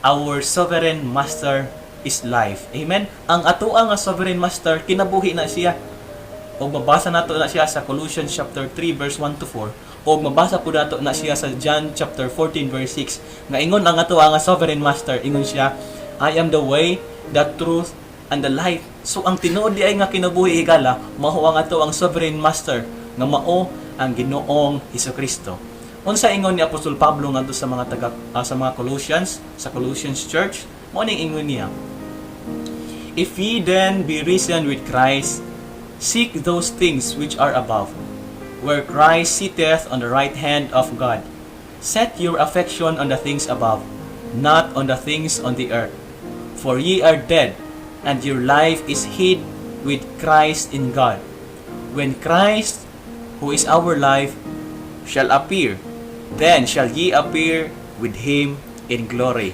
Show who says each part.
Speaker 1: Our sovereign master is life. Amen. Ang atoa nga sovereign master, kinabuhi na siya. O mabasa nato na siya sa Colossians chapter 3 verse 1 to 4, o mabasa po nato na siya sa John chapter 14 verse 6 nga ingon ang ato nga sovereign master, ingon siya, "I am the way, the truth and the life." So ang tinuod diay nga kinabuhi, higala, mao ang ato ang sovereign master nga mao ang Ginoong Hesukristo. Unsa ingon ni Apostol Pablo ngadto sa mga taga sa mga Colossians, sa Colossians Church? Mao ning ingon niya, "If ye then be risen with Christ, seek those things which are above, where Christ sitteth on the right hand of God. Set your affection on the things above, not on the things on the earth. For ye are dead, and your life is hid with Christ in God. When Christ, who is our life, shall appear, then shall ye appear with him in glory."